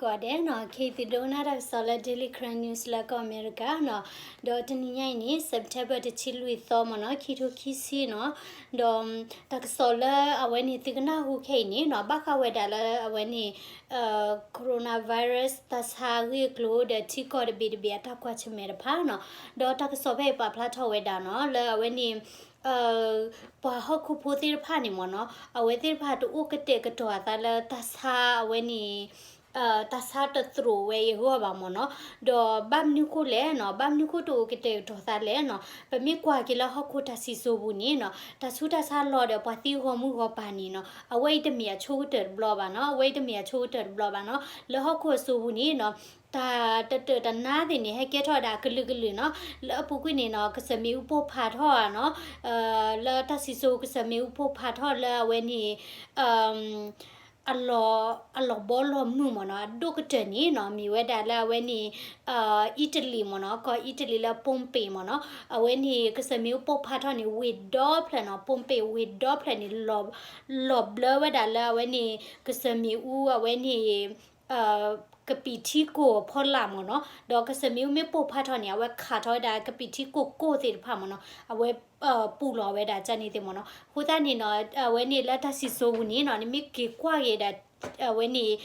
ဂီၤဒဲးနီၤ, ကဟ့ၣ်သုဒိကနၣ်တၢ်ကစီၣ်လၢ Daily Karen News လၢကီၢ်အမဲရကၤနီၤ, ဒီးတနံၤညါအံၤန့ၣ် September တဆံလွံၢ်သီမ့ၢ်နီၤ, ခံထိခံဆံနီၤ, ဒီးတၢ်ကစီၣ်လၢအဝဲန့ၣ်သုကနၢ်ဟူခဲအံၤန့ၣ်နီၤ, ဘၣ်ဃးဝဲဒၣ်လၢအဝဲန့ၣ် coronavirus တၢ်ဆါအဂ့ၢ်အကျိၤဒီးထံကီၢ်တဘ့ၣ်တဘ့ၣ်အတၢ်ကွၢ်ဆၢၣ်မဲာ်တဖၣ်နီၤ, ဒီးတၢ်ကစီၣ်ဖဲအံၤပာ်ဖျါထီၣ်ဝဲဒၣ်နီၤ, လၢအဝဲန့ၣ် ပှၤဟီၣ်ခိၣ်ဖိသ့ၣ်တဖၣ်န့ၣ်မ့ၢ်နီၤ, အဝဲသ့ၣ်တဖၣ်တအိၣ်ကတဲာ်ကတီၤအသးလၢတၢ်ဆါအဝဲန့ၣ် တၢ်ဆါတသရိာ်ဝဲအဂီၢ်ဘၣ်မ့ၢ်နီၤ, ဒီးဘၣ်မနုၤဃိလဲၣ်နီၤ, ဘၣ်မနုၤဃိတအိၣ်ကတဲာ်ကတီၤသးလဲၣ်နီၤ, ပမ့ၢ်ကွၢ်က့ၤလၢဟီၣ်ခိၣ်တၢ်စံၣ်စိၤပူၤန့ၣ်နီၤ, တၢ်ဆူးတၢ်ဆါလီၤဒီးပှၤသံဂီၤမုၢ်ဂီၤပၤန့ၣ်နီၤ, အဝဲအံၤတမ့ၢ်အဆိကတၢၢ်တဘျီဘၣ်နီၤ, အဝဲအံၤတမ့ၢ်အဆိကတၢၢ်တဘျီဘၣ်နီၤ, လၢဟီၣ်ခိၣ်အစိၤပူၤန့ၣ်နီၤ, တၢ်တတၢာ်တနါသ့ၣ်န့ၣ် ဟဲကဲထီၣ်ဝဲဒၣ်အကလုာ်ကလုာ်နီၤ, လၢအပူၤကွံာ်န့ၣ်နီၤ, ကစၢၢ်မ့ၣ်အူပိၢ်ဖးထီၣ်ဧါနီၤ, လၢတၢ်စံၣ်စိၤကစၢၢ်မ့ၣ်အူပိၢ်ဖးထီၣ်လၢအဝဲန့ၣ် အလီၤဘီလီၤမုၢ်မ့ၢ်နီၤ, အဒိၣ်ကတၢၢ်န့ၣ်နီၤ, မ့ၢ်ဝဲဒၣ်လၢအဝဲန့ၣ် အံၣ်တလံၤမ့ၢ်နီၤ, ကီၢ်အံၣ်တလံၤလၢ Pompeii မ့ၢ်နီၤ, အဝဲန့ၣ် ကစၢၢ်မ့ၣ်အူပိၢ်ဖးထီၣ်န့ၣ် ဝ့ၢ်ဒီဖျၢၣ်နီၤ, Pompeii ဝ့ၢ်ဒီဖျၢၣ်န့ၣ် လီၤဘျၢဝဲဒၣ်လၢအဝဲန့ၣ် ကစၢၢ်မ့ၣ်အူအဝဲန့ၣ် ကပံာ်ထံကိၢ်အဖီလာ်မ့ၢ်နီၤ, ဒီးကစၢၢ်မ့ၣ်အူမ့ၢ်ပိၢ်ဖးထီၣ်န့ၣ် အဝဲခးထီၣ်ဝဲဒၣ်ကပံာ်ထံကိၢ်ကိၢ်သ့ၣ်တဖၣ်မ့ၢ်နီၤ, အဝဲပူၤလီၤဝဲဒၣ်ကန့ၣ်သ့ၣ်မ့ၢ်နီၤ, အဃိသတးန့ၣ်နီၤ, အဝဲန့ၣ်လၢတၢ်စံၣ်စိၤပူၤန့ၣ်နီၤ, နမ့ၢ်က့ၤကွၢ်က့ၤဒၣ် အဝဲန့ၣ်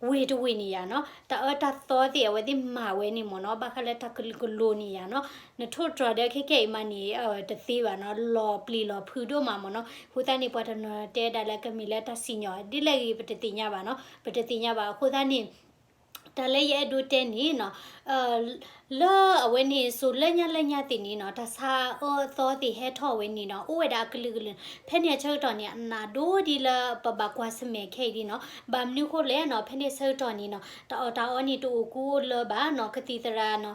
ဝ့ၢ်တဝ့ၢ်န့ၣ်ယါနီၤ, တၢ်အၢတၢ်သီသ့ၣ်အဝဲသ့ၣ်မၤဝဲန့ၣ်မ့ၢ်နီၤ, ဘၣ်ဃးလၢတၢ်ကလုာ်ကလိၤန့ၣ်ယါနီၤ, နထိၣ်တြီၤဒီးခဲခဲအံၤမးန့ၣ် တသ့ဘၣ်နီၤ, လီၤပျံၤလီၤဖုးဒိၣ်မးမ့ၢ်နီၤ, အဃိသတးန့ၣ် ပှၤတနီၤတဲဒၣ်လၢကမ့ၢ်လၢတၢ်စံၣ်ညီၣ် ဒ်လဲၣ်ဂ့ၤ ပတသ့ၣ်ညါဘၣ်နီၤ, ပတသ့ၣ်ညါဘၣ်, အဃိသတးန့ၣ် တၢ်လၢယအဲၣ်ဒိးတဲန့ၣ်နီၤ, လၢအဝဲန့ၣ် စိၤလၢညါလၢညါသ့ၣ်န့ၣ်နီၤ, တၢ်ဆါအၢအသီသ့ၣ်ဟဲထီၣ်ဝဲန့ၣ်နီၤ, အိၣ်ဝဲဒၣ်အကလုာ်ကလုာ်, ဖဲန့ၣ်အဆၢကတီၢ်န့ၣ် အနးဒိၣ်ဒ်လၢပဘၣ်ကွၢ်ဆၢၣ်မဲာ်ခဲအံၤဒ်နီၤ, ဘၣ်မနုၤဃိလဲၣ်နီၤ, ဖဲန့ၣ်အဆၢကတီၢ်န့ၣ်နီၤ, တၢ်အီၣ်တၢ်အီန့ၣ်တအိၣ်ကူအိၣ်လၢဘၣ်နီၤ, ကသံၣ်သရၣ်နီၤ,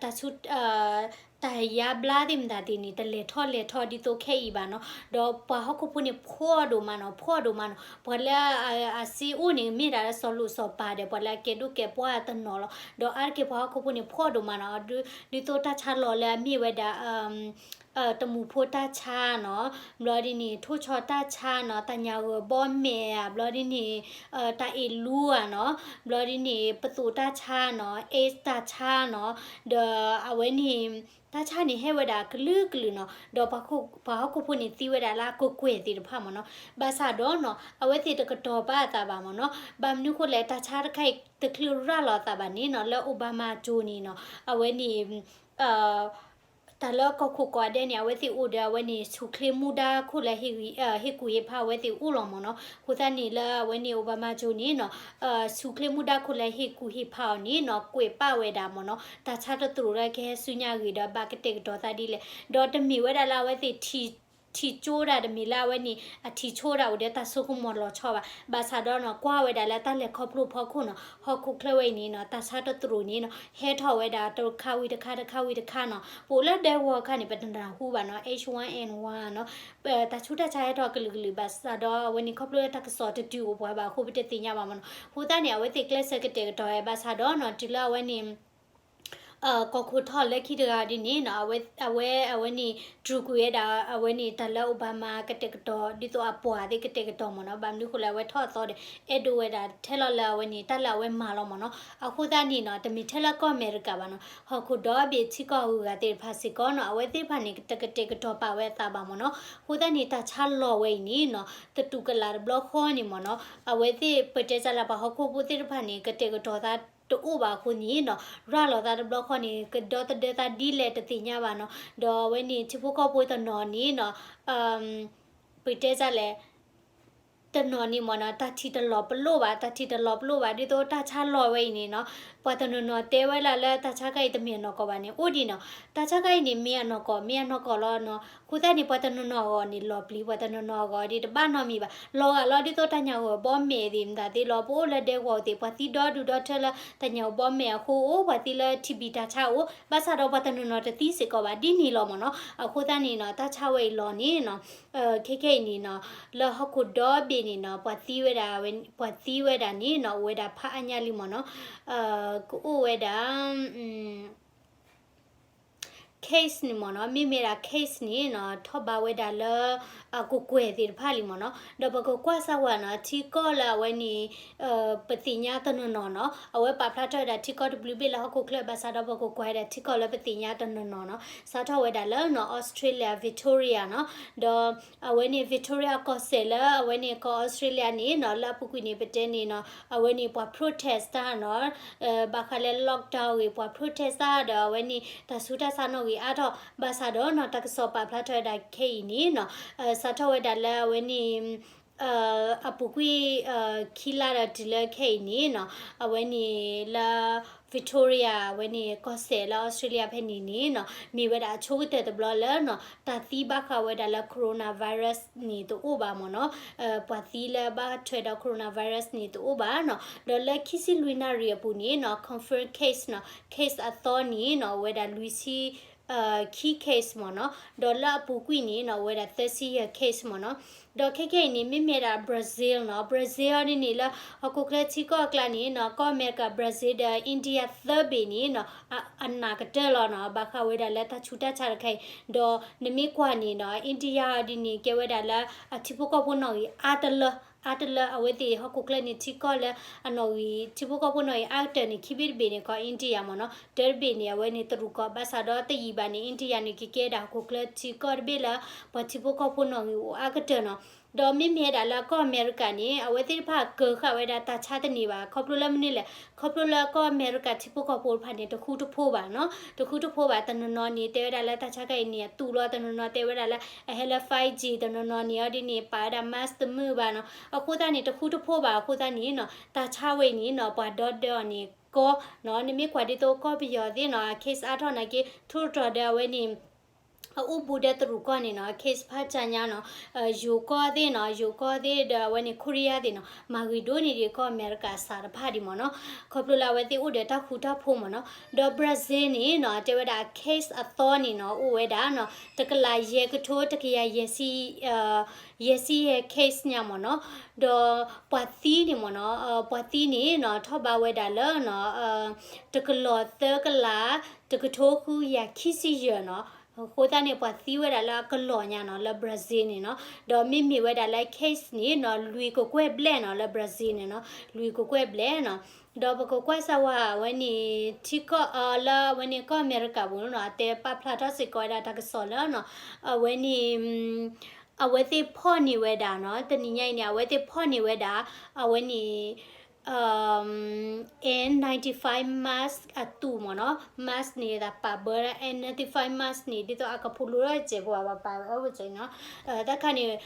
တၢ်ဆူ တၢ်ယါဘျါသ့ၣ်မတၤသ့ၣ်န့ၣ် တလဲၤထီၣ်လဲၤထီဒ်သိးခဲအံၤဘၣ်နီၤ, ဒီးပှၤဟီၣ်ခိၣ်ဖိန့ၣ်ဖှီၣ်ဒိၣ်မးနီၤ, ဖှီၣ်ဒိၣ်မးနီၤ, ပှၤလၢအစ့အိၣ်န့ၣ် မ့ၢ်ဒၣ်လၢစီၤလိၣ်စီၤပၤဒီး ပှၤလၢအကဲဒိၣ်ကဲပှၢ်တနီၤလီၤ, ဒီးအါတက့ၢ်ပှၤဟီၣ်ခိၣ်ဖိန့ၣ်ဖှီၣ်ဒိၣ်မးနီၤ, ဒ်သိးတၢ်ဆါလီၤလၢအမ့ၢ်ဝဲဒၣ် တမူးဖိတၢ်ဆါနီၤ, ဘျီဒ်န့ၣ် ထိၣ်ဆီတၢ်ဆါနီၤ, တၢ်ညၣ်ဂီၤဘီမဲာ်ဧါ, ဘျီဒ်န့ၣ် တၢ်အ့ၣ်လူဧါနီၤ, ဘျီဒ်န့ၣ် ပသိးတၢ်ဆါနီၤ, AIDS တၢ်ဆါနီၤ, ဒီးအဝဲန့ၣ် တၢ်ဆါန့ၣ်ဟဲဝဲဒၣ်ကလုာ်ကလုာ်နီၤ, ဒီးပှၤဟီၣ်ခိၣ်ဖိန့ၣ်သံဝဲဒၣ်လၢအကကွဲၢ်သ့ၣ်တဖၣ်မ့ၢ်နီၤ, ဘၣ်ဆၣ်ဒီးနီၤ အဝဲသ့ၣ်တကတီၤပာ်အသးဘၣ်မ့ၢ်နီၤ, ဘၣ်မနုၤဃိလဲၣ် တၢ်ဆါတခါအံၤတချုးရၤလီၤအသးဘၣ်န့ၣ်နီၤ, လၢ Obama ကၠိန့ၣ်နီၤ, အဝဲန့ၣ် တၢ်လၢကီၢ်ခိၣ်ကိးဂၤဒဲးန့ၣ် အဝဲသ့ၣ်အိၣ်ဒီးအဝဲန့ၣ် ဆူၣ်ချ့မူဒါခိၣ်လၢ ဟ့ၣ်ကူၣ်ဟ့ၣ်ဖးအဝဲသ့ၣ်အိၣ်လီၤမ့ၢ်နီၤ, အဃိသတးန့ၣ်လၢအဝဲန့ၣ် Obama ကၠိန့ၣ်နီၤ, ဆူၣ်ချ့မူဒါခိၣ်လၢဟ့ၣ်ကူၣ်ဟ့ၣ်ဖးအီၤန့ၣ်နီၤ ကွဲးပာ်ဝဲဒၣ်မ့ၢ်နီၤ, တၢ်ဆါတသရိာ်လၢကဟဲဆူညါအဂ့ၢ်ဒီး ဘၣ်ကတဲာ်ကတီၤသးဒ်လဲၣ်, ဒီးတမ့ၢ်ဝဲဒၣ်လၢအဝဲသ့ၣ် ထံၣ်ကၠိဒၣ်တမ့ၢ်လၢအဝဲန့ၣ် အထံၣ်ဆိဒၣ်အိၣ်ဒီးတၢ်ဆိကမိၣ်လီၤဆီဘၣ်, ဘၣ်ဆၣ်ဒီးနီၤ ကွၢ်ဝဲဒၣ်လၢတၢ်လဲၤခီဖျိဖီခိၣ်နီၤ, ဟီၣ်ခိၣ်ချၢဝဲအံၤန့ၣ်နီၤ တၢ်ဆါတသရိာ်န့ၣ်နီၤ ဟဲထီၣ်ဝဲဒၣ်တခါဝံၤတခါတခါဝံၤတခါနီၤ, ပအိၣ်လၢဒဲကဝီၤအခါန့ၣ် ပတနၢ်ဟူဘၣ်နီၤ H one N one နီၤ, တၢ်ဆူးတၢ်ဆါဟဲထီၣ်ကလုာ်ကလုာ် ဘၣ်ဆၣ်ဒီးအဝဲန့ၣ်ခီဖျိလၢတၢ်ကစီၣ်တတုၤအိၣ်ပှၤဘၣ်အဃိ ပတသ့ၣ်ညါဘၣ်မ့ၢ်နီၤ, အဃိသတးန့ၣ် အဝဲသ့ၣ်ကျဲးစၢးကတဲာ်ကတီၤဝဲ ဘၣ်ဆၣ်ဒီးနီၤ တုၤလၢအဝဲန့ၣ် ကီၢ်ခိၣ်ထီၣ်လၢခံတဂၤဒ်န့ၣ်နီၤ, အဝဲ အဝဲ အဝဲန့ၣ် တြူးကွံာ်ဝဲဒၣ် အဝဲန့ၣ် တၢ်လၢ Obama ကတဲာ်ကတီၤ ဒ်သိးအပှၤသ့ၣ်ကတဲာ်ကတီၤမ့ၢ်နီၤ, ဘၣ်မနုၤဃိလဲၣ် အဝဲထီၣ်အသီဒီး အဲၣ်ဒိးဝဲဒၣ်ထဲလီၤလၢအဝဲန့ၣ် တၢ်လၢအဝဲမၤလီၤမ့ၢ်နီၤ, အဃိသတးန့ၣ်နီၤ တမ့ၢ်ထဲလၢကီၢ်အမဲရကၤဘၣ်နီၤ, ဟီၣ်ခိၣ်ဒီဘ့ၣ်ထံကီၢ်အဂုၤအဂၤသ့ၣ်တဖၣ်စ့ၢ်ကီးနီၤ, အဝဲသ့ၣ်တဖၣ်န့ၣ် တကတဲာ်ကတီၤပာ်ဝဲအသးဘၣ်မ့ၢ်နီၤ, အဃိသတးန့ၣ် တၢ်ဆါလီၤဝဲအံၤန့ၣ်နီၤ တတူၢ်ကလာ်တဘျီဃီန့ၣ်မ့ၢ်နီၤ, အဝဲသ့ၣ်ပတဲတၢ်လၢပှၤဟီၣ်ခိၣ်ဖိသ့ၣ်တဖၣ်န့ၣ် ကတဲာ်ကတီၤသး တအိၣ်ဘၣ်အဃိန့ၣ်နီၤ, ရၤလီၤသးတဘျီဃီန့ၣ် ကဒီသဒၢသးဒ်လဲၣ်တသ့ၣ်ညါဘၣ်နီၤ, ဒီးအဝဲန့ၣ် ထံဖိကီၢ်ဖိတနီၤန့ၣ်နီၤ, ပတဲတၢ်လဲၣ်, တနီၤန့ၣ်မ့ၢ်နီၤ တၢ်ထံၣ်တလီၤပလိာ်ဘၣ်, တၢ်ထံၣ်တလီၤပလိာ်ဘၣ် ဒ်သိးတၢ်ဆါလီၤဝဲအံၤန့ၣ်နီၤ, ပှၤတနီၤနီၤတဲဝဲလၢ လၢတၢ်ဆါခါအံၤတမ့ၢ်အနီၢ်ကီၢ်ဘၣ်န့ၣ် အိၣ်ဒံးနီၤ, တၢ်ဆါခါအံၤန့ၣ် မ့ၢ်အနီၢ်ကီၢ် မ့ၢ်အနီၢ်ကီၢ်လီၤနီၤ, အဃိသတးန့ၣ် ပှၤတနီၤနီၤအဂီၢ်န့ၣ် လီၤပျံၤ ပှၤတနီၤနီၤအဂီၢ်ဒ်တဘၣ်နီတမံၤဘၣ်, လီၤဂာ်လီၤ ဒ်သိးတၢ်ညၣ်ဂီၤဘီမဲာ်သ့ၣ်မတၤသ့ၣ်လီၤ, ပအိၣ်လၢဒဲကဝီၤသ့ၣ် ပှၤသံဒီဒူၣ်ဒီထၢလၢတၢ်ညၣ်ဂီၤဘီမဲာ်အဃိအိၣ်, ပှၤသံလၢ ထံၣ်ဘံၣ် တၢ်ဆါအိၣ်, ဘၣ်ဆၣ်ဒီးပှၤတနီၤနီၤတသံစ့ၢ်ကီးဘၣ် ဒ်န့ၣ်လီၤမ့ၢ်နီၤ, အဃိသတးန့ၣ်နီၤ တၢ်ဆါဝဲအံၤလီၤန့ၣ်နီၤ, ခဲခဲအံၤန့ၣ်နီၤ, လၢဟီၣ်ခိၣ်ဒီဘ့ၣ်န့ၣ်နီၤ ပှၤသံဝဲဒၣ်, ပှၤသံဝဲဒၣ်န့ၣ်နီၤ အိၣ်ဝဲဒၣ်ဖးအါညါလံမ့ၢ်နီၤ, ကအိၣ်ဝဲဒၣ် က case န့ၣ်မ့ၢ်နီၤ, မ့မ့ၢ်ဒၣ် case န့ၣ်နီၤ ထီၣ်ဘးဝဲဒၣ်လၢ အကကွဲၢ်သ့ၣ်တဖၣ်လံမ့ၢ်နီၤ. ဒီးပကကွၢ်စၢ်ဝဲနီၤ ထံကီၢ်လၢအဝဲန့ၣ် ပသ့ၣ်ညါတနီၤနီၤနီၤ အဝဲပာ်ဖျါထီၣ်ဝဲဒၣ်ထံကီၢ်တဘျုးဘ့ၣ်လၢဟီၣ်ခိၣ်ချၢ ဘၣ်ဆၣ်ဒီးပကကွၢ်ဝဲဒၣ်ထံကီၢ်လၢပသ့ၣ်ညါတနီၤနီၤနီၤ စးထီၣ်ဝဲဒၣ်လၢနီၤ Australia Victoria နီၤ, ဒီးအဝဲန့ၣ် Victoria ကီၢ်စဲၣ်လၢအဝဲန့ၣ်ကီၢ် Australia န့ၣ်နီၤ လၢအပူၤကွံာ်န့ၣ် ပတဲန့ၣ်နီၤ အဝဲန့ၣ်ပှၤ protest တၢ်နီၤ ဘၣ်ဃးလၢ lockdown ဂ့ၤ ပှၤ protest တၢ်ဒီးအဝဲန့ၣ် တၢ်ဆူးတၢ်ဆါနီၣ်ဂံၢ်အါထီၣ် ဘၣ်ဆၣ်ဒီးနီၤ တၢ်ကစီၣ်ပာ်ဖျါထီၣ်ဝဲဒၣ်ခဲအံၤန့ၣ်နီၤ စးထီၣ်ဝဲဒၣ်လၢအဝဲန့ၣ် အပူၤကွံာ် ခံလါဒီးတုၤလၢခဲအံၤန့ၣ်နီၤ အဝဲန့ၣ်လၢ Victoria အဝဲန့ၣ်ကီၢ်စဲၣ်လၢ Australia ဖဲန့ၣ်န့ၣ်နီၤ မ့ၢ်ဝဲဒၣ်အဆိကတၢၢ်တဘျီလၢနီၤ တၢ်သံဘၣ်ဃးဝဲဒၣ်လၢ coronavirus န့ၣ်တအိၣ်ဘၣ်မ့ၢ်နီၤ ပှၤသံလၢဘၣ်ထွဲဒီး coronavirus န့ၣ်တအိၣ်ဘၣ်နီၤ ဒီးလၢခံဆံလွံၢ်နၣ်ရံၣ်အပူၤန့ၣ်နီၤ confirm case နီၤ case အသီန့ၣ်နီၤ အိၣ်ဝဲဒၣ်လွံၢ်ဆံ ခံ case မ့ၢ်နီၤ ဒီးလၢအပူၤကွံာ်န့ၣ်နီၤ အိၣ်ဝဲဒၣ်သၢဆံယဲၢ် case မ့ၢ်နီၤ ဒီးခဲကနံၣ်အံၤန့ၣ် မ့မ့ၢ်ဒၣ် Brazil နီၤ Brazil အီၤဒ်န့ၣ်လၢ ဟီၣ်ခိၣ်ချၢထံကီၢ်အကျါန့ၣ်နီၤ ကီၢ်အမဲရကၤ Brazil ဒီး India သၢဘ့ၣ်န့ၣ်နီၤ အနးကတၢၢ်လီၤနီၤ ဘၣ်ဃးဝဲဒၣ်လၢတၢ်ဆူးတၢ်ဆါတခါအံၤ ဒီးနမ့ၢ်ကွၢ်န့ၣ်နီၤ India အီၤဒ်န့ၣ် ကဲဝဲဒၣ်လၢ အထံဖိကီၢ်ဖိနီၣ်ဂံၢ်အါတလၢ အါတလၢ အဝဲသ့ၣ်ဟီၣ်ခိၣ်ချၢန့ၣ် ထံကီၢ်လၢအနီၣ်ဂံၢ် ထံဖိကီၢ်ဖိနီၣ်ဂံၢ်အါကတၢၢ်န့ၣ် ခံဘ့ၣ်တဘ့ၣ်န့ၣ် ကီၢ် India မ့ၢ်နီၤ တၢတဘ့ၣ်န့ၣ် အဝဲန့ၣ်တရူးကီၢ် ဘၣ်ဆၣ်ဒီးတယံာ်ဘၣ်န့ၣ် India န့ၣ် ကကဲဒၣ်ဟီၣ်ခိၣ်ချၢထံကီၢ်တဘ့ၣ်လၢ ပှၤထံဖိကီၢ်ဖိနီၣ်ဂံၢ်အိၣ်အါကတၢၢ်နီၤ ဒီးမ့မ့ၢ်ဒၣ်လၢကီၢ်အမဲရကၤန့ၣ် အဝဲသ့ၣ်တဖၣ်ကၢၤဃာ်ဝဲဒၣ်တၢ်ဆါတန့ၢ်ဘၣ် ခီဖျိလၢမနုၤလဲၣ် ခီဖျိလၢကီၢ်အမဲရကၤထံဖိကီၢ်ဖိတဖၣ်န့ၣ် တဃူတဖိးဘၣ်နီၤ တဃူတဖိးဘၣ် တနီၤနီၤန့ၣ် တဲဝဲဒၣ်လၢတၢ်ဆါခဲအံၤန့ၣ် အတူၢ်လီၤ တနီၤနီၤတဲဝဲဒၣ်လၢ အဟဲလၢ five G တနီၤနီၤန့ၣ် အီၤဒ်န့ၣ် ပာ်ဝဲဒၣ် mask တမုာ်ဘၣ်နီၤ အဃိသတးန့ၣ် တဃူတဖိးဘၣ် အဃိသတးန့ၣ်နီၤ တၢ်ဆါဝဲအံၤန့ၣ်နီၤ ပှၤဒီဒၢအီၤန့ၣ်ကီနီၤ နမ့ၢ်ကွၢ်ဒ်သိးကီၢ်ပယီၤသ့ၣ်နီၤ အ case အါထီၣ်နာ်က့ ထိၣ်တြီၤဒီးအဝဲန့ၣ် အအိၣ်ဘူးဒီးတရူးကီၢ်န့ၣ်နီၤ case ဖးကၠါညါနီၤ ယိၤကီၢ်သ့ၣ်နီၤ ယိၤကီၢ်သ့ၣ်ဒီးအဝဲန့ၣ် ခိရံယါသ့ၣ်နီၤ မၤဂ့ၤဒိၣ်န့ၢ်ဒံးကီၢ်အမဲရကၤစးတဖၣ်ဒံးမ့ၢ်နီၤ ခီဖျိလၢအဝဲသ့ၣ်အိၣ်ဒီးတၢ်ဃူတၢ်ဖိးမ့ၢ်နီၤ ဒီး Brazil န့ၣ်နီၤ တဲဝဲဒၣ် case အသီန့ၣ်နီၤ အိၣ်ဝဲဒၣ်နီၤ တကလးယဲၢ်ကထိတကယၤယဲၢ်ဆံ ယဲၢ်ဆံယဲၢ် case ညါမ့ၢ်နီၤ ဒီးပှၤသံန့ၣ်မ့ၢ်နီၤ ပှၤသံန့ၣ်နီၤ ထီၣ်ဘးဝဲဒၣ်လၢနီၤ တကလီၤသၢကလး တကထိဃုကယၤခံဆံယဲၢ်နီၤ အဃိသတးန့ၣ် ပှၤသံဝဲဒၣ်လၢအကလီၤညါနီၤ လၢ Brazil န့ၣ်နီၤ ဒီးမ့မ့ၢ်ဝဲဒၣ်လၢ case န့ၣ်နီၤ လွံၢ်ကကွဲၢ်ဘျဲၣ်နီၤ လၢ Brazil န့ၣ်နီၤ လွံၢ်ကကွဲၢ်ဘျဲၣ်နီၤ ဒီးပကကွၢ်စၢ်ဝဲအဝဲန့ၣ် ထံကီၢ်အလၢအဝဲန့ၣ်ကီၢ်အမဲရကၤပူၤနီၤ အတဲပာ်ဖျါထီၣ်စ့ၢ်ကီးဝဲဒၣ်တၢ်ကစီၣ်လၢနီၤ အဝဲန့ၣ် အဝဲသ့ၣ်ဖီၣ်န့ၢ်ဝဲဒၣ်နီၤ တနံၤညါအံၤန့ၣ် အဝဲသ့ၣ်ဖီၣ်န့ၢ်ဝဲဒၣ် အဝဲန့ၣ် N ninety-five mask အတူးမ့ၢ်နီၤ mask န့ၣ် သးပာ်ဘၢဒၣ် N ninety-five mask န့ၣ် ဒ်သိးအကဖူလူထီၣ်စဲးဖိ အပာ်ဝဲအဝဲစဲးနီၤ တၢ်ခါန့ၣ်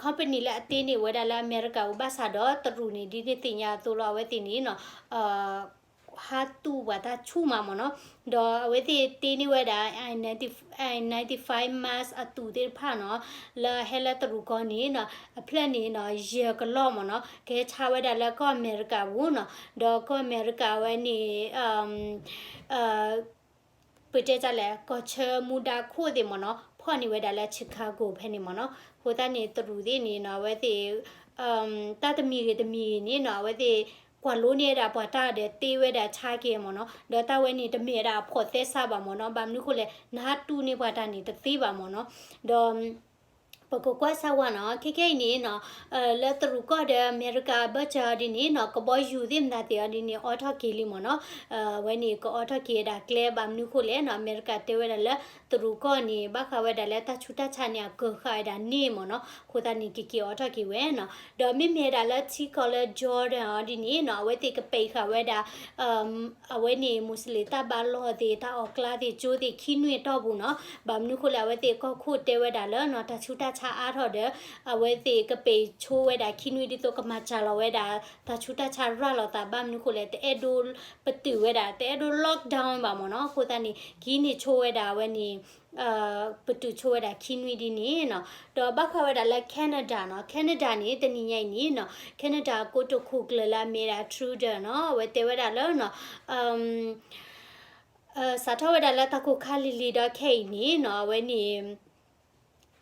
company လၢအတ့န့ၢ်ဝဲဒၣ်လၢအမဲရကၤပူၤ ဘၣ်ဆၣ်ဒီးတရူးန့ၣ် ဒ်န့ၣ်သ့ၣ်ညါအသိးလီၤ အဝဲသ့ၣ်န့ၣ်နီၤ ဟးတူၢ်ပှၤတၢ်ဆူၣ်မးမ့ၢ်နီၤ ဒီးအဝဲသ့ၣ်တ့န့ၢ်ဝဲဒၣ် N ninety-five mask အတူးသ့ၣ်တဖၣ်နီၤ လၢဟဲလၢတရူးကီၢ်န့ၣ်နီၤ အဖျၢၣ်န့ၣ်နီၤ ယဲၢ်ကလီၢ်မ့ၢ်နီၤ ကဟဲဆါဝဲဒၣ်လၢကီၢ်အမဲရကၤပူၤနီၤ ဒီးကီၢ်အမဲရကၤဝဲန့ၣ် ပတဲတၢ်လဲၣ် ကီၢ်ဆၢမူဒါခိၣ်သ့ၣ်မ့ၢ်နီၤ ဖီၣ်န့ၢ်ဝဲဒၣ်လၢ Chicago ဖဲန့ၣ်မ့ၢ်နီၤ အဃိသတးန့ၣ် တရူးသ့ၣ်န့ၣ်နီၤ အဝဲသ့ၣ် တၢ်တမံၤဂ့ၤတမံၤဂ့ၤန့ၣ်နီၤ အဝဲသ့ၣ် ကွၢ်လိန့ၢ်ဝဲဒၣ်ပှၤတၢ်ဒီးတ့ဝဲဒၣ်ဆါက့ၤမ့ၢ်နီၤ ဒီးတၢ်ဝဲန့ၣ်တမ့ၢ်ဝဲဒၣ်အဖိးသဲစးဘၣ်မ့ၢ်နီၤ ဘၣ်မနုၤဃိလဲၣ် နဟးတူၢ်န့ၢ်ပှၤတၢ်န့ၣ်တသ့ဘၣ်မ့ၢ်နီၤ ဒီး ပကကွၢ်စၢ်ဝဲနီၤ ခဲခဲအံၤန့ၣ်နီၤ လၢတရူးကီၢ်ဒီးအမဲရကၤအဘၢၣ်စၢၤအီၤဒ်န့ၣ်နီၤ ကဘီယူၤသ့ၣ်မတၤသ့ၣ်အီၤဒ်န့ၣ် အိးထီၣ်က့ၤလံမ့ၢ်နီၤ အဝဲန့ၣ် ကအိးထီၣ်က့ၤဝဲဒၣ်ကျဲဘၣ်မနုၤဃိလဲၣ်နီၤ အမဲရကၤတဲဝဲဒၣ်လၢ တရူးကီၢ်န့ၣ် ဘၣ်ဃးဝဲဒၣ်လၢတၢ်ဆူးတၢ်ဆါန့ၣ် အကၢၤဃာ်ဝဲဒၣ်န့ၣ်မ့ၢ်နီၤ အဃိသတးန့ၣ် ကက့ၤအိးထီၣ်က့ၤဝဲနီၤ ဒီးမ့မ့ၢ်ဝဲဒၣ်လၢထံကီၢ်လၢ Jordan အီၤဒ်န့ၣ်နီၤ အဝဲသ့ၣ်ကပဲာ်ဃာ်ဝဲဒၣ် အဝဲန့ၣ် Muslim တၢ်ဘါလီၢ်သ့ၣ် တၢ်အီၣ်ကျါသ့ၣ် ကၠိသ့ၣ် ခံနွံအတီၢ်ပူၤနီၤ ဘၣ်မနုၤဃိလဲၣ် အဝဲသ့ၣ်ကီၢ်ခိၣ်တဲဝဲဒၣ်လၢနီၤ တၢ်ဆူးတၢ်ဆါအါထီၣ်ဒီး အဝဲသ့ၣ်ကပဲာ်ဆိဝဲဒၣ်ခံနွံဒ်သိးကမၤစှၤလီၤဝဲဒၣ် တၢ်ဆူးတၢ်ဆါရၤလီၤသး ဘၣ်မနုၤဃိလဲၣ် တအဲၣ်ဒိးပတုာ်ဝဲဒၣ် တအဲၣ်ဒိး lockdown ဘၣ်မ့ၢ်နီၤ အဃိသတးန့ၣ် ကဟံးန့ၢ်ဆိဝဲဒၣ်အဝဲန့ၣ် ပတုာ်ဆိဝဲဒၣ်ခံနွံဒ်န့ၣ်နီၤ ဒီးဘၣ်ဃးဝဲဒၣ်လၢ Canada နီၤ Canada န့ၣ် တနံၤညါအံၤန့ၣ်နီၤ Canada ကိတိာ်ခိၣ်ကျၢၢ်လၢအမ့ၢ်ဒၣ် Trudeau နီၤ အဝဲတဲဝဲဒၣ်လၢနီၤ စးထီၣ်ဝဲဒၣ်လၢတၢ်ကိၢ်ခါလံၤလံၤဒီးခဲအံၤန့ၣ်နီၤ အဝဲန့ၣ်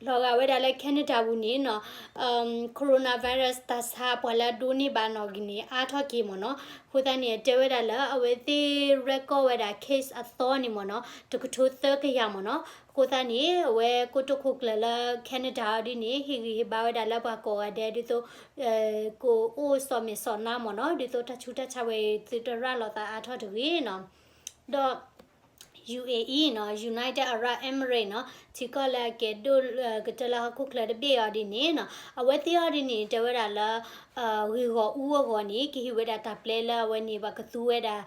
လီၤဂာ်ဝဲဒၣ်လၢ Canada ပူၤန့ၣ်နီၤ coronavirus တၢ်ဆါပှၤလၢအဒိးန့ၢ်ဘၣ်နီၣ်ဂံၢ်န့ၣ် အါထီၣ်က့ၤမ့ၢ်နီၤ. အဃိသတးန့ၣ် တဲဝဲဒၣ်လၢအဝဲသ့ၣ် record ဝဲဒၣ် case အသီန့ၣ်မ့ၢ်နီၤ တကထိသၢကယၤမ့ၢ်နီၤ. အဃိသတးန့ၣ် အဝဲကိတိာ်ခိၣ်ကျၢၢ်လၢ Canada အီၤဒ်န့ၣ် ဟ့ၣ်ဂံၢ်ဟ့ၣ်ဘါဝဲဒၣ်လၢပှၤကိးဂၤဒဲးဒ်သိး ကအိၣ်စီၣ်မဲာ်စီၣ်နါမ့ၢ်နီၤ ဒ်သိးတၢ်ဆူးတၢ်ဆါဝဲအံၤ သုတရၤလီၤသးအါထီၣ်တဂ့ၤနီၤ. ဒီး UAE နီၤ United Arab Emirates နီၤ ထံကီၢ်လၢအကဲဒိၣ်ကတၢၢ်လၢဟီၣ်ခိၣ်ချၢတဘ့ၣ်အီၤဒ်န့ၣ်နီၤ အဝဲသ့ၣ်အီၤဒ်န့ၣ် တဲဝဲဒၣ်လၢ ဂ့ၢ်ဂီၢ်အူအဂီၢ်န့ၣ် ကဟ့ၣ်ဝဲဒၣ်တၢ်ပျဲလၢအဝဲန့ၣ် ပှၤကသူဝဲဒၣ်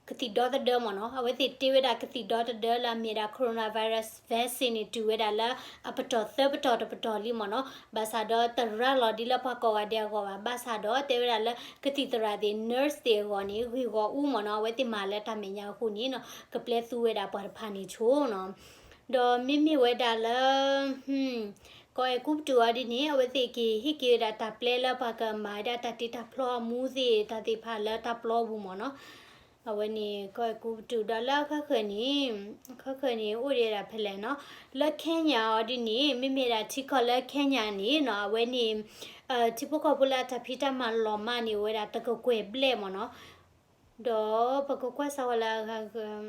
ကသံၣ်ဒီသဒၢမ့ၢ်နီၤ. အဝဲသ့ၣ်တ့ဝဲဒၣ်ကသံၣ်ဒီသဒၢလၢအမ့ၢ်ဒၣ် coronavirus vaccine န့ၣ် တုၤဝဲဒၣ်လၢအပတီၢ်သၢပတီၢ်တပတီၢ်လံမ့ၢ်နီၤ. ဘၣ်ဆၣ်ဒီးတရၤလီၤဒ်လၢပှၤကိးဂၤဒဲးအဂီၢ်ဘၣ်. ဘၣ်ဆၣ်ဒီးတဲဝဲဒၣ်လၢကသံၣ်သရၣ်သ့ၣ် nurse သ့ၣ်အဂီၢ်န့ၣ် ဂ့ၢ်ဂီၢ်အူမ့ၢ်နီၤ အဝဲသ့ၣ်မၤလၢတၢ်မဲာ်ညါအဃိန့ၣ်နီၤ ကပျဲသူဝဲဒၣ်ပှၤတဖၣ်န့ၣ်ဆိနီၤ. ဒီးမ့မ့ၢ်ဝဲဒၣ်လၢ ကီၢ်အဲၤကူပတူးအီၤဒ်န့ၣ် အဝဲသ့ၣ်က့ၤဟ့ၣ်က့ၤဝဲဒၣ်တၢ်ပျဲလၢပှၤကမၤဝဲဒၣ်တၢ်တ့တၢ်ဖျီအမူသ့ၣ်တၢ်သ့ၣ်တဖၣ်လၢတၢ်ပျီပူၤမ့ၢ်နီၤ. အဝဲန့ၣ် ကီၢ်အဲၤကူပတူးဒီးလၢအခီၣ်ဃၢၤန့ၣ် အခီၣ်ဃၢၤန့ၣ် အိၣ်ဒံးဒၣ်ဖဲလဲၣ်နီၤ. လၢ Kenya အီၤဒ်န့ၣ် မ့မ့ၢ်ဒၣ်ထံကီၢ်လၢ Kenya န့ၣ်နီၤ အဝဲန့ၣ် ထံဖိကီၢ်ဖိလၢအတၢ်ဖံးတၢ်မၤလီၤမၢ်န့ၣ် အိၣ်ဝဲဒၣ်တကကွဲၢ်ဘျဲၣ်မ့ၢ်နီၤ. ဒီးပကကွၢ်စၢ်ဝဲလၢအဂၤဂၤ ထံ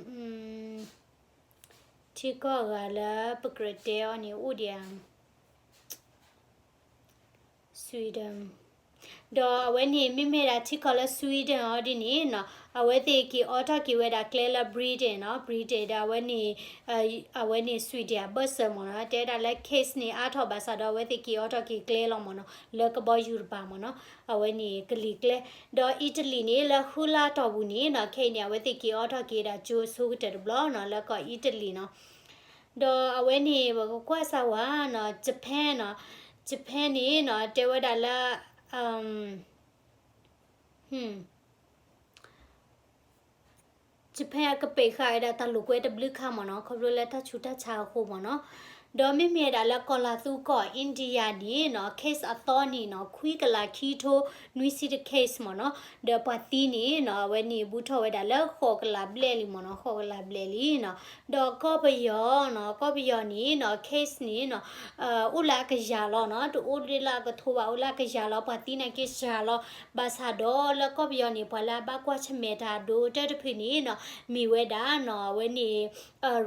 ကီၢ်အဂၤလၢပကြၢးတဲအီၤန့ၣ် အိၣ်ဒံးဧါ Sweden ဒီးအဝဲန့ၣ် မ့မ့ၢ်ဒၣ်ထံကီၢ်လၢ Sweden အီၤဒ်န့ၣ်နီၤ အဝဲသ့ၣ်က့ၤအိးထီၣ်က့ၤဝဲဒၣ်ကျဲလၢ Britain နီၤ Britain ဒီးအဝဲန့ၣ် အဝဲန့ၣ် Sweden အဘၢၣ်စၢၤမ့ၢ်နီၤ တဲဝဲဒၣ်လၢ case န့ၣ်အါထီၣ်ဘၣ်ဆၣ်ဒီး အဝဲသ့ၣ်က့ၤအိးထီၣ်က့ၤကျဲလီၤမ့ၢ်နီၤ လၢကဘီယူၤတပၤမ့ၢ်နီၤ အဝဲန့ၣ်ကလံၤကျဲ ဒီး Italy န့ၣ် လၢဃုလါတီၢ်ပူၤန့ၣ်နီၤ ခဲအံၤန့ၣ် အဝဲသ့ၣ်က့ၤအိးထီၣ်က့ၤဒၣ်ကၠိအဆိကတၢၢ်တဘျီနီၤ လၢကီၢ် Italy နီၤ ဒီးအဝဲန့ၣ် ပကကွၢ်စၢ်ဝဲနီၤ Japan နီၤ Japan န့ၣ်နီၤ တဲဝဲဒၣ်လၢ Japan ကပာ်ဃာ်ဝဲဒၣ်တၢ်လိာ်ကွဲတဘျုးခါမ့ၢ်နီၤ ခီဖျိလၢတၢ်ဆူးတၢ်ဆါအဃိမ့ၢ်နီၤ ဒီးမ့မ့ၢ်ဝဲဒၣ်လၢကီၢ်လၤသူကီၢ် India န့ၣ်နီၤ case အသီန့ၣ်နီၤ ခွံကလးခံထိနွံဆံတ case မ့ၢ်နီၤ ဒီးပှၤသံန့ၣ်နီၤ အဝဲန့ၣ်ဘူးထီၣ်ဝဲဒၣ်လၢဃိးကလးဘျဲၣ်လံမ့ၢ်နီၤ ဃိးကလးဘျဲၣ်လံနီၤ ဒီးကီၢ်ပယီၤနီၤ ကီၢ်ပယီၤန့ၣ်နီၤ case န့ၣ်နီၤ အိၣ်လၢအကယၤလီၤနီၤ တအိၣ်ဒ်လၢအကထိဘၣ် အိၣ်လၢအကယၤလီၤ ပှၤသံနာ်က့ကယၤလီၤ ဘၣ်ဆၣ်ဒီးလၢကီၢ်ပယီၤန့ၣ် ပှၤလၢအဘၣ်ကွၢ်ဆၢၣ်မဲာ်တၢ်ဒိတၢတဖုန့ၣ်နီၤ မ့ၢ်ဝဲဒၣ်နီၤ အဝဲန့ၣ်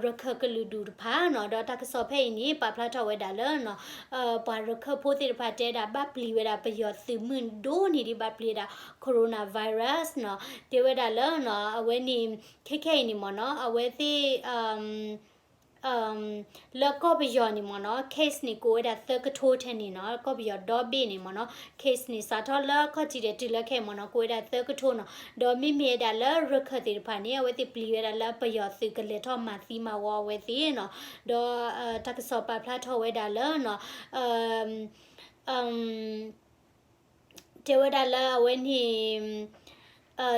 ရခၢၣ်ကလုာ်ဒူၣ်တဖၣ်နီၤ ဒီးတၢ်ကစီၣ်ဖဲအံၤန့ၣ် ပာ်ဖျါထီၣ်ဝဲဒၣ်လၢနီၤ ပှၤရခၢၣ်ဖိသ့ၣ်တဖၣ်တဲဒၣ် ဘၣ်ပျံၤဝဲဒၣ်ပယီၤသုးမုၢ်ဒိၣ်န့ၣ်ဒ်ဘၣ်ပျံၤဝဲဒၣ် coronavirus နီၤ တဲဝဲဒၣ်လၢနီၤ အဝဲန့ၣ် ခဲခဲအံၤန့ၣ်မ့ၢ်နီၤ အဝဲသ့ၣ် လၢကီၢ်ပယီၤန့ၣ်မ့ၢ်နီၤ case န့ၣ် ကိးဝဲဒၣ်သၢကထိထဲန့ၣ်နီၤ ကီၢ်ပယီၤဒီဘ့ၣ်န့ၣ်မ့ၢ်နီၤ case န့ၣ် စးထီၣ်လၢခီၣ်ထံးဒီးတုၤလၢခဲအံၤမ့ၢ်နီၤ ကိးဝဲဒၣ်သၢကထိနီၤ ဒီးမ့မ့ၢ်ဝဲဒၣ်လၢရခၢၣ်သ့ၣ်တဖၣ်န့ၣ် အဝဲသ့ၣ်ပျံၤဝဲဒၣ်လၢပယီၤသုးကလဲၤထီၣ်မၤသံမၤဝီအဝဲသ့ၣ်နီၤ ဒီးတၢ်ကစီၣ်ပာ်ဖျါထီၣ်ဝဲဒၣ်လၢနီၤ တဲဝဲဒၣ်လၢအဝဲန့ၣ်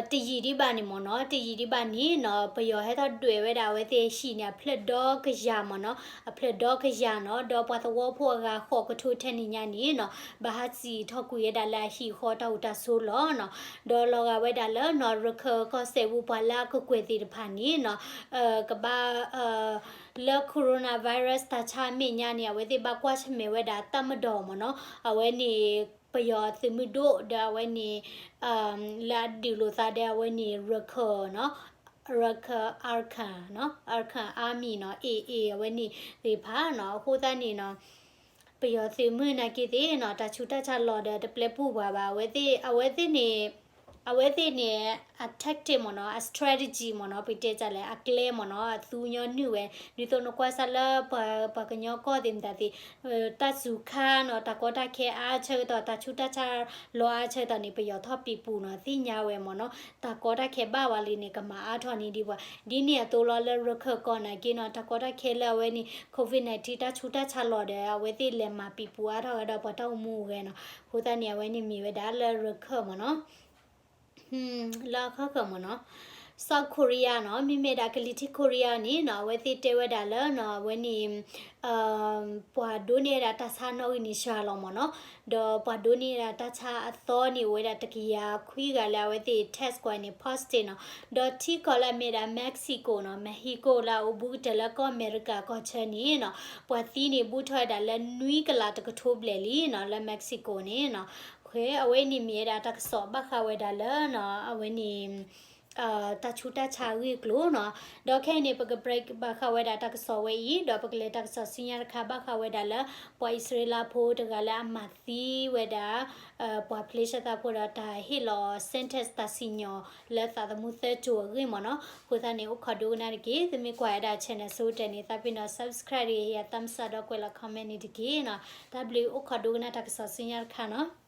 တယံာ်ဒံးဘၣ်န့ၣ်မ့ၢ်နီၤ တယံာ်ဒံးဘၣ်န့ၣ်နီၤ ပယီၤဟဲထီၣ်ဒွဲၣ်ဝဲဒၣ်အဝဲသ့ၣ်ဟံၣ်န့ၣ် အဖျၢၣ်ဒီကယၤမ့ၢ်နီၤ အဖျၢၣ်ဒီကယၤနီၤ ဒီးပှၤသဝီဖိအဂၤဃိးကထိထဲန့ၣ်ညါန့ၣ်နီၤ ဘၣ်ဟးစံၣ်ထီၣ်ကွံာ်ဝဲဒၣ်လၢအဟံၣ်အဃီတၢ်အိၣ်တၢ်ဆိးလီၤနီၤ ဒီးလီၤဂာ်ဝဲဒၣ်လၢနီၤ ရခၢၣ်ကီၢ်စဲၣ်ပူၤပှၤလၢအကကွဲၢ်သ့ၣ်တဖၣ်န့ၣ်နီၤ ကဘၣ် လၢ coronavirus တၢ်ဆါအမဲာ်ညါန့ၣ် အဝဲသ့ၣ်ဘၣ်ကွၢ်ဆၢၣ်မဲာ်ဝဲဒၣ် တပ်မတော် မ့ၢ်နီၤ အဝဲန့ၣ် ပယီၤသုးမုၢ်ဒိၣ် ဒီးအဝဲန့ၣ် လၢအဒုးလိာ်သးဒီးအဝဲန့ၣ် ရခၢၣ်နီၤ ရခၢၣ် Arakan နီၤ Arakan Army နီၤ AA အဝဲန့ၣ်သ့ၣ်တဖၣ်နီၤ အဃိသတးန့ၣ်နီၤ ပယီၤသုးမုၢ်နာ်က့သ့ၣ်နီၤ တၢ်ဆူးတၢ်ဆါလီၤဒီးတပျဲပူၢ်ပှၤဘၣ် အဝဲသ့ၣ် အဝဲသ့ၣ်န့ၣ် အဝဲသ့ၣ်န့ၣ် အ tactic မ့ၢ်နီၤ အ strategy မ့ၢ်နီၤ ပတဲတၢ်လဲၣ် အကျဲမ့ၢ်နီၤ အသူညီနုၢ်ဝဲ ဒ်သိးနကွၢ်စၢ်လၢပှၤ ပှၤကညီကီၢ်သ့ၣ်မတၤသ့ၣ် တၢ်စူၤခါနီၤ တၢ်ကီတၢ်ခဲအါဆၢကတီၢ် တၢ်ဆူးတၢ်ဆါလီၤအါဆၢကတီၢ်န့ၣ် ပယီၤထီၣ်ပံၤပူၤနီၤ သ့ၣ်ညါဝဲမ့ၢ်နီၤ တၢ်ကီတၢ်ခဲဘၣ်ဝဲလံန့ၣ် ကမၤအါထီၣ်န့ၢ်ဒံးပှၤ ဒ်န့ၣ်အသိးလီၤလၢရခၢၣ်ကီၢ်နာ်က့နီၤ တၢ်ကီတၢ်ခဲလၢအဝဲန့ၣ် COVID nineteen တၢ်ဆူးတၢ်ဆါလီၤဒီး အဝဲသ့ၣ်လဲၤမၤပံၤပူၤအါထီၣ်ဝဲဒီးပှၤတၢ်အိၣ်မူအိၣ်ဂဲၤနီၤ အဃိသတးန့ၣ် အဝဲန့ၣ်မ့ၢ်ဝဲဒၣ်လၢရခၢၣ်မ့ၢ်နီၤ လၢအခီၣ်ဃၢၤမ့ၢ်နီၤ South Korea နီၤ, မ့မ့ၢ်ဒၣ်ကလံၤထံး Korea န့ၣ်နီၤ, အဝဲသ့ၣ်တဲဝဲဒၣ်လၢနီၤ, အဝဲန့ၣ် ပှၤဒိးန့ၢ်ဝဲဒၣ်တၢ်ဆါနီၣ်ဂံၢ်န့ၣ်စှၤလီၤမ့ၢ်နီၤ, ဒီးပှၤဒိးန့ၢ်ဝဲဒၣ်တၢ်ဆါအသီန့ၣ် အိၣ်ဝဲဒၣ်တကယၤခွံဂၤလၢအဝဲသ့ၣ် test ကွၢ်န့ၣ် positive နီၤ, ဒီးထံကီၢ်လၢအမ့ၢ်ဒၣ် Mexico နီၤ, Mexico လၢအအိၣ်ဘူးကတၢၢ်လၢကီၢ်အမဲရကၤကီၢ်ဆၢန့ၣ်နီၤ, ပှၤသံန့ၣ်ဘူးထီၣ်ဝဲဒၣ်လၢနွံကလးတကထိဘျဲၣ်လံနီၤ, လၢ Mexico န့ၣ်နီၤ, အဝဲန့ၣ်မ့ၢ်ဝဲဒၣ်တၢ်ကစီၣ်ဘၣ်ဃးဝဲဒၣ်လၢနီၤ, အဝဲန့ၣ် တၢ်ဆူးတၢ်ဆါအဂ့ၢ်အကျိၤနီၤ, ဒီးခဲအံၤန့ၣ် ပက break ဘၣ်ဃးဝဲဒၣ်တၢ်ကစီၣ်ဝဲအံၤ, ဒီးပကလဲၤတၢ်ကစီၣ်ဆူညါတခါဘၣ်ဃးဝဲဒၣ်လၢ ပှၤအံၣ်စရ့လးဖိတဂၤလၢအမၤသံဝဲဒၣ် ပှၤဖလ့ၡသးဖိဒီးတၢ်ဟ့ၣ်လီၤ sentence တၢ်စံၣ်ညီၣ်လၢသးသမူသၢကၠိၤအဂ့ၢ်မ့ၢ်နီၤ, အဃိသတးန့ၣ် အိၣ်ခိးဒိကနၣ်တက့ၢ်, သုမ့ၢ်ကွၢ်ဝဲဒၣ် channel ဆိကတၢၢ်န့ၣ် သးပ့ၤနီၣ် subscribe တဂ့ၤ, ဟ့ၣ်ယၤ thumbs up ဒီးကွဲးလီၤ comment န့ၣ်တက့ၢ်နီၤ, တၢ်ဘျုး အိၣ်ခိးဒိကနၣ်တၢ်ကစီၣ်ဆူညါတခါနီၤ.